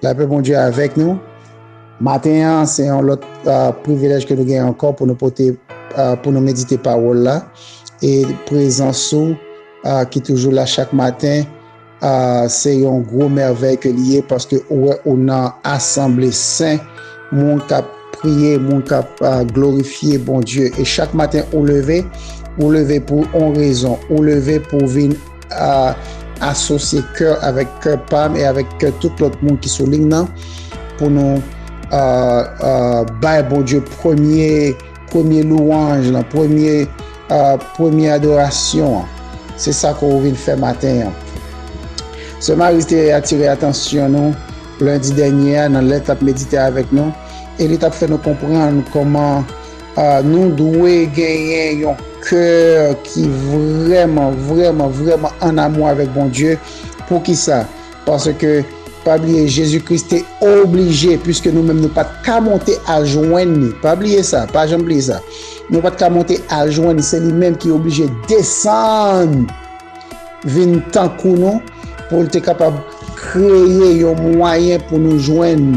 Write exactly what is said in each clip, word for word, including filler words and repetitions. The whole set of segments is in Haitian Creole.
Lapè Bondye avèk nou. Maten an, se yon lòt, ah, privilèj ke nou gen ankò pou nou pote, ah, pou nou medite pawòl la. E prezans ou, ah, ki toujou la chak maten, ah, se yon gwo mèvèy ke li ye, paske ou wè ou nan asanble sen, moun k ap priye, moun k ap, ah, glorifye Bondye. E chak maten ou leve, ou leve pou yon rezon. Ou leve pou vin, ah, asosye kè avèk kè pa m e avèk kè tout lòt moun ki sou liy nan pou nou, ah, ah, bay Bondye premye, premye louwanj lan, premye, ah, premye adorasyon an. Se sa ke w vin fè maten an. Sè Marie te atire atansyon nou lendi dènye a nan lè l t ap medite avèk nou, e li t ap fè nou konprann kòman, ah, nou dwe genyen yon kè ki vrèman, vrèman, vrèman an amou avèk Bondye. Poukisa? Paske, pa bliye, Jezi Kris te oblije, piske nou menm nou pa t ka monte al jwenn li. Pa bliye sa, pa janm bliye sa. Nou pa t ka monte al jwenn li, se li menm ki oblije desann vin tankou nou, pou l te kapab kreye yon mwayen pou nou jwenn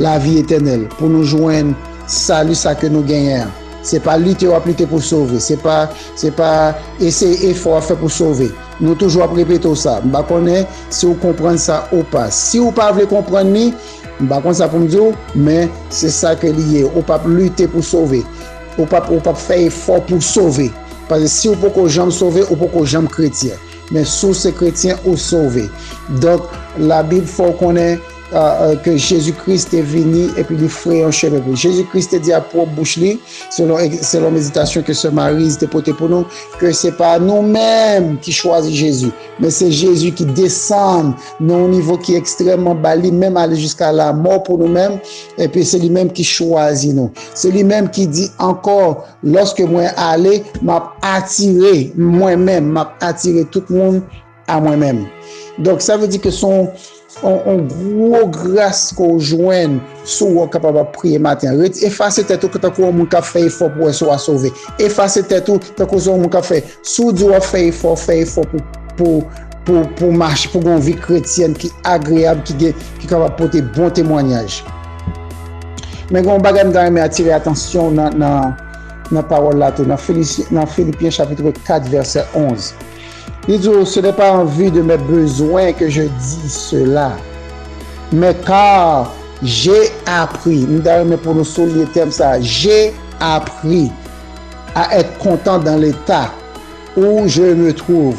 lavi etènèl, pou nou jwenn sali sa ke nou genyen an. Se pa lite w ap lite pou sove, se pa, se pa eseye efò w ap fè pou sove. Nou toujou ap repete w sa. M pa konnen si w konprann sa ou pa. Si w pa vle konprann li, m pa konn sa pou m di w, men se sa ke li ye. Ou p ap lite pou sove. Ou p ap, ou p ap fè efò pou sove. Paske si w poko janm sove, ou poko janm kretyen. Men si w se kretyen, ou sove. Donk, Labib fè w konnen, ah, ah, ke Jezi Kris te vini epi li freye yon chemen pou li. Jezi Kris te di ak pwòp bouch li, selon, selon meditasyon ke sè Mariz te pote pou nou, ke se pa nou menm ki chwazi Jezi, men se Jezi ki desann nan yon nivo ki ekstrèmman ba, li menm ale jiska lamò pou nou menm, epi se li menm ki chwazi nou. Se li menm ki di ankò, lòske mwen ale, m ap atire, mwen menm, m ap atire tout moun a mwen menm. Donk, sa vle di ke se yon, yon, yon gwo gras ke w jwenn si w kapab ap priye maten an. Ret-, efase tèt ou tankou yon moun k ap fè efò pou wè si w a sove. Efase tèt ou tankou se yon moun k ap fè. Si w di w ap fè efò, fè efò pou, pou, pou, pou mache, pou gen yon vi kretyèn ki agreyab, ki gen, ki kapab pote bon temwayaj. Men gen yon bagay m ta renmen atire atansyon w nan, nan, nan pawòl la tou, nan Fili-, nan Filipyen chapit kat, vèsè onz. Li di w, ce n'est pas en vue de mes besoins que je dis cela, mais car j'ai appris. M ta renmen pou nou souliye tèm sa, j'ai appris à être content dans l'état où je me trouve.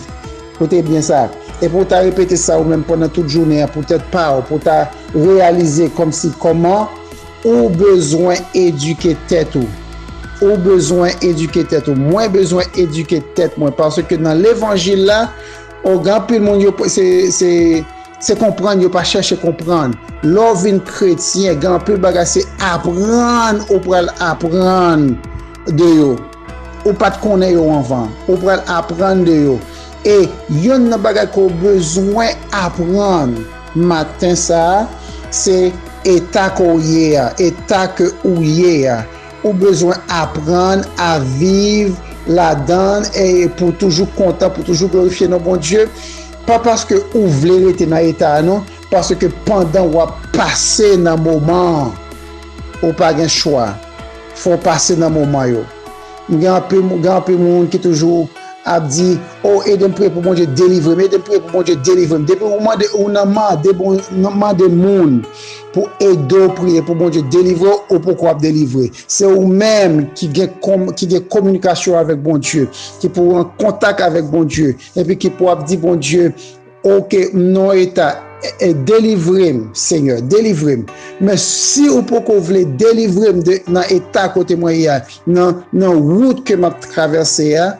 Koute byen sa. E pou w ta repete sa ou menm pandan tout jounen an, pou tèt pa w, pou w ta reyalize kòmsi kòman ou bezwen edike tèt ou. Ou bezwen edike tèt ou. Mwen bezwen edike tèt mwen, paske nan levanjil la, o, gen anpil moun yo, se, se, se konprann, yo pa chèche konprann. Lè w vin kretyen, gen anpil bagay se aprann ou pral aprann de yo. Ou pa t konnen yo anvan. Ou pral aprann de yo. E yonn nan bagay ke w bezwen aprann maten sa a, se eta ke w ye a, eta ke ou ye a. Ou bezwen aprann a viv ladan l e pou toujou kontan, pou toujou glorifye non Bondye. Pa paske ou vle rete nan eta a non, paske pandan w ap pase nan moman an, ou pa gen chwa. Fò w pase nan moman yo. Gen anpil, gen anpil moun ki toujou ap di, "O, ede m priye pou Bondye delivre m, ede m priye pou Bondye delivre m." Depi ou mande, ou nan mande, bon, nan mande moun pou ede w priye pou Bondye delivre w, ou poko ap delivre. Se ou menm ki gen kom-, ki gen kominikasyon avèk Bondye, ki pou an kontak avèk Bondye, epi ki pou ap di Bondye, "Oke, m nan yon eta, e, e, delivre m, Senyè, delivre m." Men si ou poko vle delivre m de, nan eta kote mwen ye a, nan, nan wout ke m ap travèse a,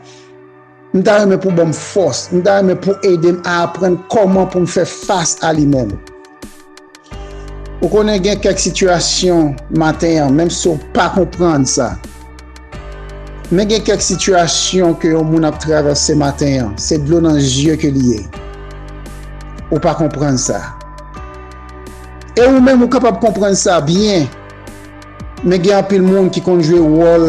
m ta renmen pou ban m fòs, m ta renmen pou ede m a aprann kòman pou m fè fas a li menm. Ou konnen gen kèk sitiyasyon maten an, menm si w pa konprann sa. Men gen kèk sitiyasyon ke yon moun ap travèse maten an, se dlo nan zye ke li ye. Ou pa konprann sa. E ou menm, ou kapab konprann sa byen. Men gen anpil moun ki konn jwe wòl,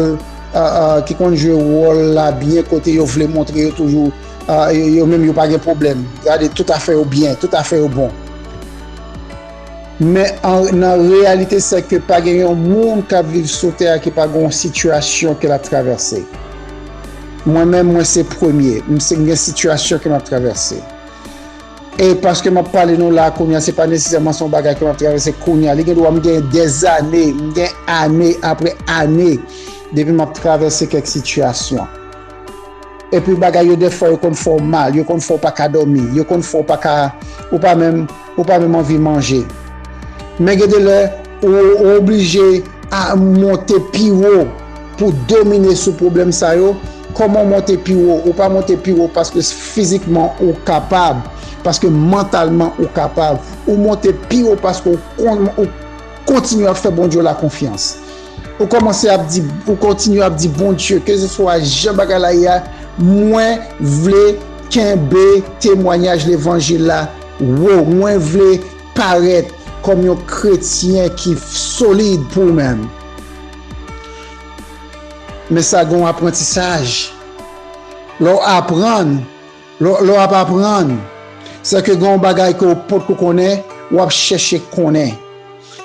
a, a, ki konn jwe wòl la byen kote yo vle montre yo toujou, a, yo, yo menm yo pa gen pwoblèm. Gade, tout afè yo byen, tout afè yo bon. Men an, nan reyalite, se ke pa gen yon moun k ap viv sou tè a ki pa gen yon sitiyasyon ke l ap travèse. Mwen menm, mwen se premye. M se, m gen sitiyasyon ke m ap travèse. E paske m ap pale nou la kounye a, se pa nesesèman se yon bagay ke m ap travèse kounye a. Li gen dwa m gen dèzane, m gen ane apre ane depi m ap travèse kèk sitiyasyon. Epi bagay yo dèfwa yo konn fè w mal, yo konn fè w pa ka dòmi, yo konn fè w pa ka, ou pa menm, ou pa menm anvi manje. Men gen de lè, ou, ou oblije a monte pi wo pou domine sou pwoblèm sa yo. Kòman w monte pi wo? Ou pa monte pi wo paske fizikman ou kapab, paske mantalman ou kapab. Ou monte pi wo paske ou kon-, ou kontinye ap fè Bondye la konfyans. Ou kòmanse ap di, ou kontinye ap di, Bondye, keseswa jan bagay la ye a, mwen vle kenbe temwayaj levanjil la wo. Mwen vle parèt kòm yon kretyen ki solid pou ou menm. Men sa gen yon aprantisaj. Lè w aprann, lè, lè w ap aprann, se ke gen yon bagay ke w potko konnen, w ap chèche konnen.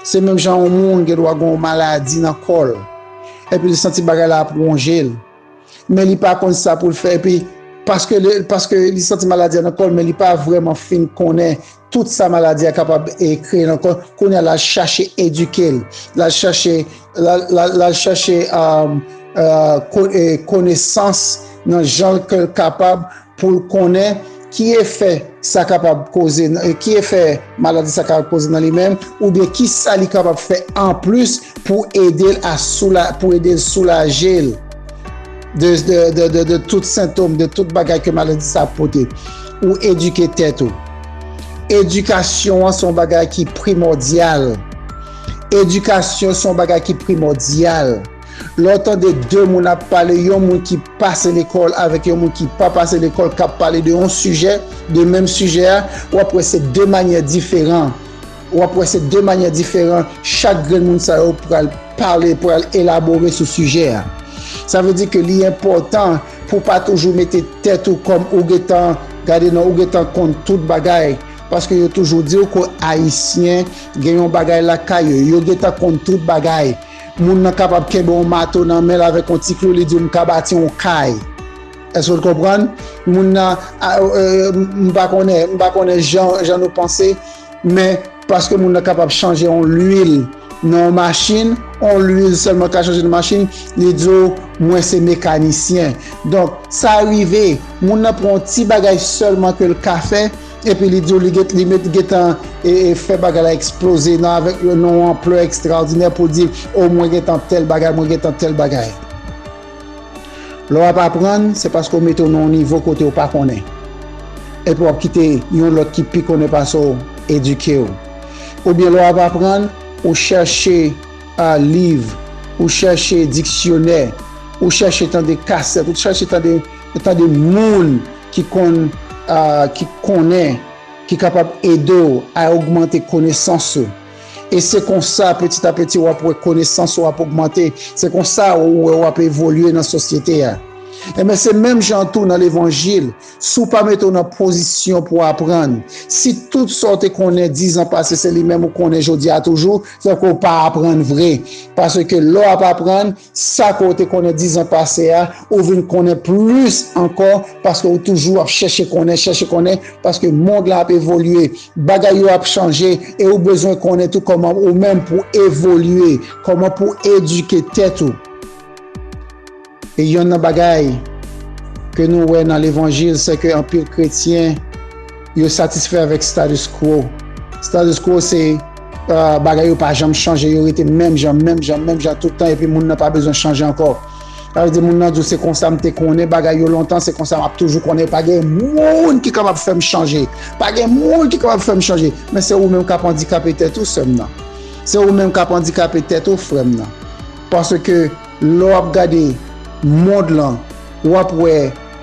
Se menm jan yon moun gen dwa gen yon maladi nan kò l, epi li santi bagay la ap wonje l. Men li pa konn sa pou l fè, epi paske li, paske li santi maladi a nan kò l, men li pa vrèman fin konnen tout sa maladi a kapab, e, kreye nan kò l. Kounye a, l al chache edike l, l al chache, l al, l al, l al chache, um, uh, ko-, e, konesans nan jan ke l kapab pou l konnen ki efè sa kapab koze, ki efè maladi sa kapab koze nan li menm, oubyen ki sa li kapab fè anplis pou ede l a soula-, pou ede l soulaje l de, de, de, de, de tout sentòm, de tout bagay ke maladi sa ap pote. Ou edike tèt ou. Edikasyon an se yon bagay ki primòdyal. Edikasyon se yon bagay ki primòdyal. Lè w tande de moun ap pale, yon moun ki pase lekòl avèk yon moun ki pa pase lekòl, k ap pale de yon sijè, de menm sijè a, w ap wè se de manyè diferan. W ap wè se de manyè diferan chak grenn moun sa yo pral pale, pral elabore sou sijè a. Sa vle di ke li enpòtan pou w pa toujou mete tèt ou kòm ou gentan, gade non, ou gentan konn tout bagay. Paske yo toujou di w ke Ayisyen gen yon bagay lakay yo, yo gentan konn tout bagay. Moun nan kapab kenbe yon mato nan men l avèk yon ti klou, li di w, "M ka bati yon kay." Èske w konprann? Moun nan, a, e, m pa konnen, m pa konnen jan, jan nou panse, men paske moun nan kapab chanje yon lwil nan yon machin, yon lwil sèlman ka chanje nan machin, li di w, "Mwen se mekanisyen." Donk, sa rive, moun nan pran yon ti bagay sèlman ke l ka fè, epi li di w, li gen, li met, gentan, e, e, fè bagay la eksploze nan, avèk yon, nan yon anplè ekstraòdinè pou l di, "O, mwen gentan tèl bagay, mwen gentan tèl bagay." Lè w ap aprann, se paske w mete w nan yon nivo kote w pa konnen. Epi w ap kite yon lòt ki pi konnen pase w edike w. Oubyen lè w ap aprann, ou chèche, a, liv, ou chèche diksyonè, ou chèche tande kasèt, ou chèche tande, tande moun ki konn, a, ki konnen, ki kapab ede w a ogmante konesans ou. E se konsa, peti a peti, w ap wè konesans ou ap ogmante. Se konsa ou wè w ap evolye nan sosyete a. Enben, se menm jan tou nan levanjil. Si w pa mete w nan pozisyon pou w aprann, si tout sa w te konnen diz an pase, se li menm ou konnen jodi a toujou, se ke w pa aprann vre. Paske lè w ap aprann, sa ke w te konnen diz an pase a, ou vin konnen plis ankò, paske ou toujou ap chèche konnen, chèche konnen, paske mond lan ap evolye, bagay yo ap chanje, e ou bezwen konnen tou kòman ou menm pou evolye, kòman pou edike tèt ou. E yonn nan bagay ke nou wè nan levanjil, se ke anpil kretyen, yo satisfè avèk status quo. Status quo se, ah, bagay yo pa janm chanje, yo rete menm jan, menm jan, menm jan tout tan, epi moun nan pa bezwen chanje ankò. Sa vle di moun nan di w se konsa m te konnen bagay yo lontan, se konsa m ap toujou konnen. Pa gen moun ki kapab fè m chanje. Pa gen moun ki kapab fè m chanje. Men se ou menm k ap andikape tèt ou, sè m nan. Se ou menm k ap andikape tèt ou, frè m nan. Paske lè w ap gade mond lan, w ap wè,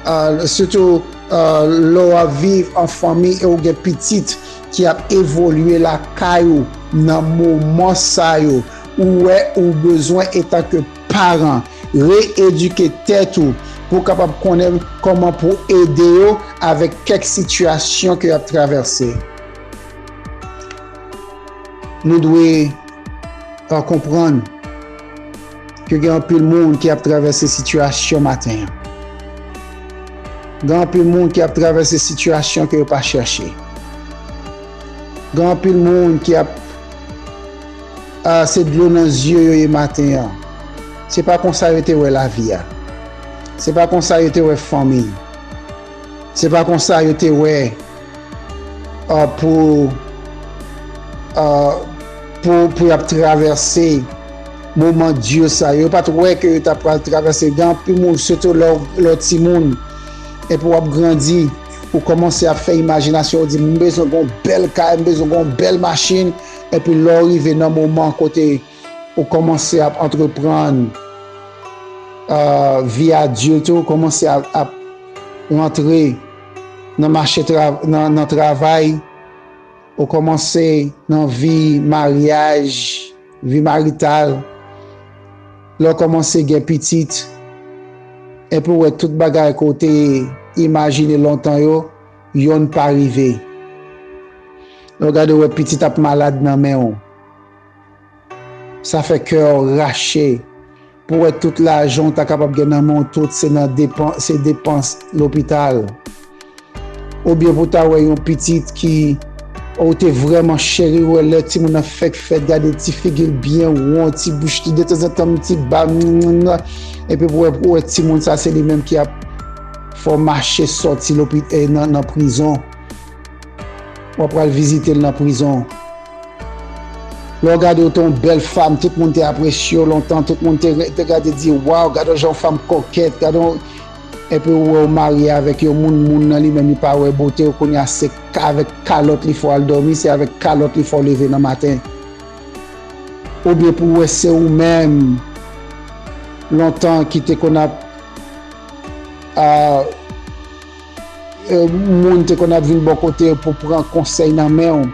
ah, sitou, ah, lè w ap viv an fanmi e w gen pitit ki ap evolye lakay ou nan moman sa yo, ou wè ou bezwen, etanke paran, reyedike tèt ou pou w kapab konnen kòman pou ede yo avèk kèk sitiyasyon ke y ap travèse. Nou dwe, uh, konprann ke gen anpil moun ki ap travèse sitiyasyon maten an. Gen anpil moun ki ap travèse sitiyasyon ke yo pa chèche. Gen anpil moun ki ap, ah, se dlo nan zye yo ye maten an. Se pa konsa yo te wè lavi a. Se pa konsa yo te wè fanmi. Se pa konsa yo te wè, ah, pou, ah, pou, pou y ap travèse moman di sa yo. Yo pa t wè ke yo t ap pral travèse. Gen anpil moun, sitou lè w, lè w timoun, epi w ap grandi, ou kòmanse ap fè imajinasyon, ou di, "M bezwen gon bèl kay, m bezwen gon bèl machin." Epi lè w rive nan moman kote ou kòmanse ap antreprann, ah, vi adilt ou, ou kòmanse ap, ap rantre nan mache tra-, nan, nan travay, ou kòmanse nan vi maryaj, vi marital, lè w kòmanse gen pitit, epi w wè tout bagay ke w te imajine lontan yo, yonn pa rive. Lè w gade w wè pitit ap malad nan men w. Sa fè kè w rache. Pou wè tout lajan w ta kapab gen nan men w tout, se nan depan-, se depans lopital. Oubyen pou ta wè yon pitit ki ou te vrèman cheri, wè lè timoun nan fèk fèt, gade ti figi l byen won, ti bouch li, detanzantan ti ba, epi pou wè, pou wè timoun sa se li menm ki ap fè w mache sòti lopi-, eh, nan, nan prizon. W ap pral vizite l nan prizon. Lè w gade w te yon bèl fanm, tout moun te apresye w lontan, tout moun te, te gade di, "Waw, gade yon jan yon fanm kokèt, gade yon," epi ou wè w marye avèk yon moun, moun nan li menm li pa wè bote w, kounye a se ka-, avèk kalòt li fè w al dòmi, se avèk kalòt li fè w leve nan maten. Oubyen pou w wè se ou menm, lontan ki te konn ap, a, e, moun te konn ap vin bò kote yo pou pran konsèy nan men w.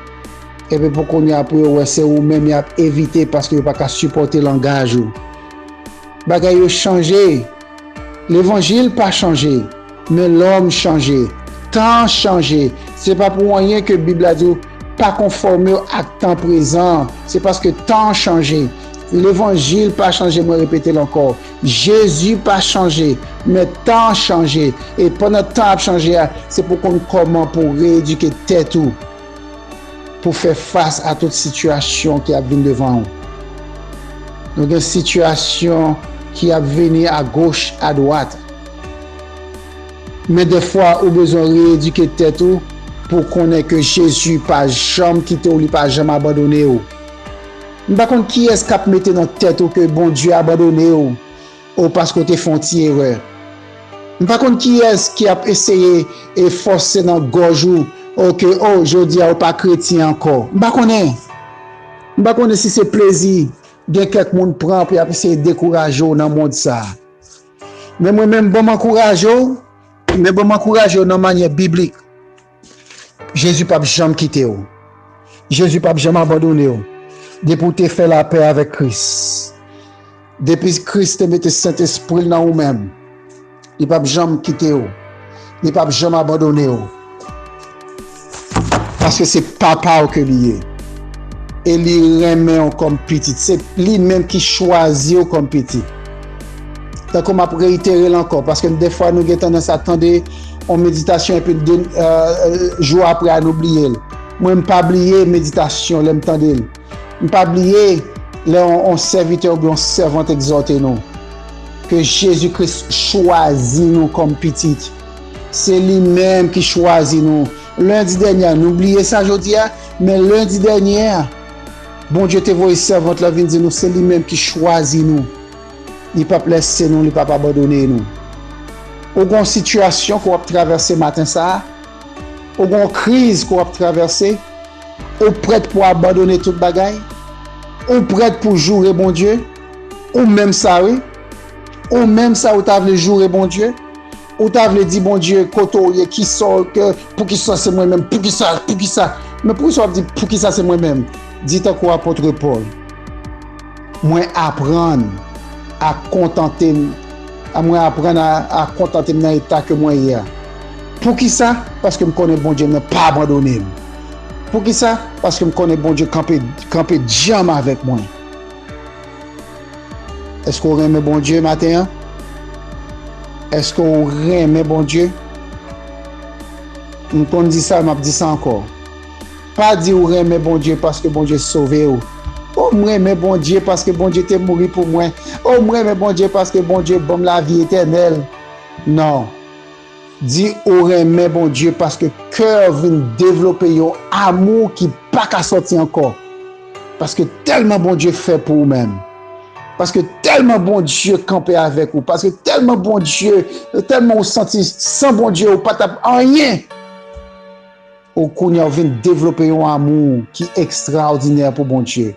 Epi pou kounye a pou yo wè se ou menm y ap evite paske yo pa ka sipòte langaj ou. Bagay yo chanje. Levanjil pa chanje, men lòm chanje. Tan chanje. Se pa pou anyen ke Bib la di w, "Pa konfòme w ak tan prezan." Se paske tan chanje. Levanjil pa chanje, mwen repete l ankò. Jezi pa chanje, men tan chanje. E pandan tan ap chanje a, se pou konn kòman pou reyedike tèt ou pou fè fas a tout sitiyasyon ki ap vin devan ou. Nou gen sitiyasyon ki ap vini agoch, adwat. Men dèfwa, ou bezwen reyedike tèt ou pou w konnen ke Jezi pa janm kite w, li pa janm abandone w. M pa konn kiyès k ap mete nan tèt ou ke Bondye abandone w, o paske w te fè yon ti erè. M pa konn kiyès ki ap eseye e fòse nan gòj ou, o ke, o, jodi a ou pa kretyen ankò. M pa konnen. M pa konnen si se plezi gen kèk moun pran pou y ap eseye dekouraje w nan mond sa a. Men mwen menm, ban m ankouraje w, men ban m ankouraje w nan manyè biblik. Jezi p ap janm kite w. Jezi p ap janm abandone w. Depi w te fè lapè avèk Kris, depi Kris te mete Sentespri l nan ou menm, li p ap janm kite w. Li p ap janm abandone w. Paske se papa w ke li ye. E li renmen w kòm pitit. Se li menm ki chwazi w kòm pitit. Tankou m ap reyitere l ankò, paske dèfwa nou gen tandans a tande yon meditasyon epi de, euh, jou apre a nou bliye l. Mwen, m pa bliye meditasyon lè m tande l. M pa bliye lè yon, yon sèvitè oubyen yon sèvant egzòte nou ke Jezi Kris chwazi nou kòm pitit. Se li menm ki chwazi nou. Lendi dènye a, nou bliye sa jodi a, men lendi dènye a, Bondye te voye sèvant la vin di nou se li menm ki chwazi nou. Li p ap lèse nou, li p ap abandone nou. Ou gen yon sitiyasyon ke w ap travèse maten sa a, ou gen yon kriz ke w ap travèse, ou prèt pou abandone tout bagay, ou prèt pou joure Bondye, ou menm sa wi, ou menm sa ou ta vle joure Bondye, ou ta vle di Bondye kote w ye, kisa w ke, poukisa se mwen menm, poukisa, poukisa, men poukisa w ap di poukisa se mwen menm? Di tankou apot Pòl. Mwen aprann a kontante m, a mwen aprann a, a kontante m nan eta ke mwen ye a. Poukisa? Paske m konnen Bondye m nan pa abandone m. Poukisa? Paske m konnen Bondye kanpe, kanpe djanm avèk mwen. Èske w renmen Bondye maten an? Èske w renmen Bondye? M konn di sa, m ap di sa ankò. Pa di ou renmen Bondye paske Bondye sove w. O, m renmen Bondye paske Bondye te mouri pou mwen. O, m renmen Bondye paske Bondye ban m lavi etènèl. Non. Di ou renmen Bondye paske kè w vin devlope yon amou ki pa ka sòti ankò. Paske tèlman Bondye fè pou ou menm. Paske tèlman Bondye kanpe avèk ou. Paske tèlman Bondye, tèlman ou santi san Bondye, ou pa t ap anyen. Ou kounye a ou vin devlope yon amou ki ekstraòdinè pou Bondye.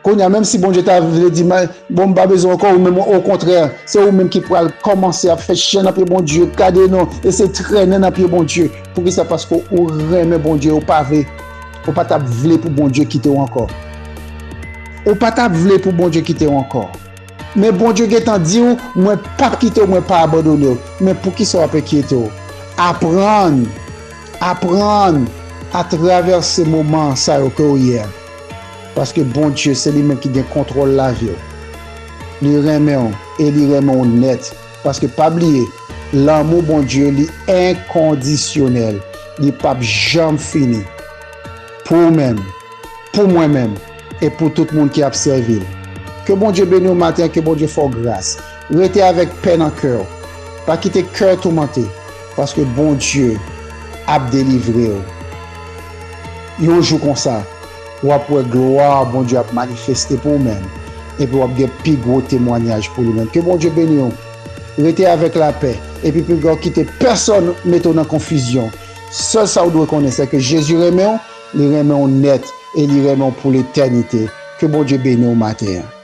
Kounye a, menm si Bondye ta vle di, "Bon, m pa bezwen ankò ou menm," okontrè, se ou menm ki pral kòmanse ap fè chèn nan pye Bondye, gade non, e se trennen nan pye Bondye. Poukisa? Paske ou renmen Bondye, ou pa vle, ou pa t ap vle pou Bondye kite w ankò. Ou pa t ap vle pou Bondye kite w ankò. Men Bondye gentan di w, "Mwen p ap kite w, mwen pa abandone w." Men poukisa w ap enkyete w? Aprann, aprann a travèse moman sa yo ke w ye a. Paske Bondye, se li menm ki gen kontwòl lavi w. Li renmen w e li renmen w nèt. Paske pa bliye, lanmou Bondye, li enkondisyonèl. Li p ap janm fini. Pou ou menm, pou mwen menm, e pou tout moun ki ap sèvi l. Ke Bondye beni w maten, ke Bondye fè w gras. Rete avèk pè nan kè w. Pa kite kè w toumante, paske Bondye ap delivre w. Yon jou konsa, w ap wè glwa Bondye ap manifeste pou ou menm, epi w ap gen pi gwo temwayaj pou li menm. Ke Bondye beni w. Rete avèk lapè, epi piga w kite pèsonn mete w nan konfizyon. Sèl sa w dwe konnen, se ke Jezi renmen w, li renmen w nèt, e li renmen w pou letènite. Ke Bondye beni w maten an.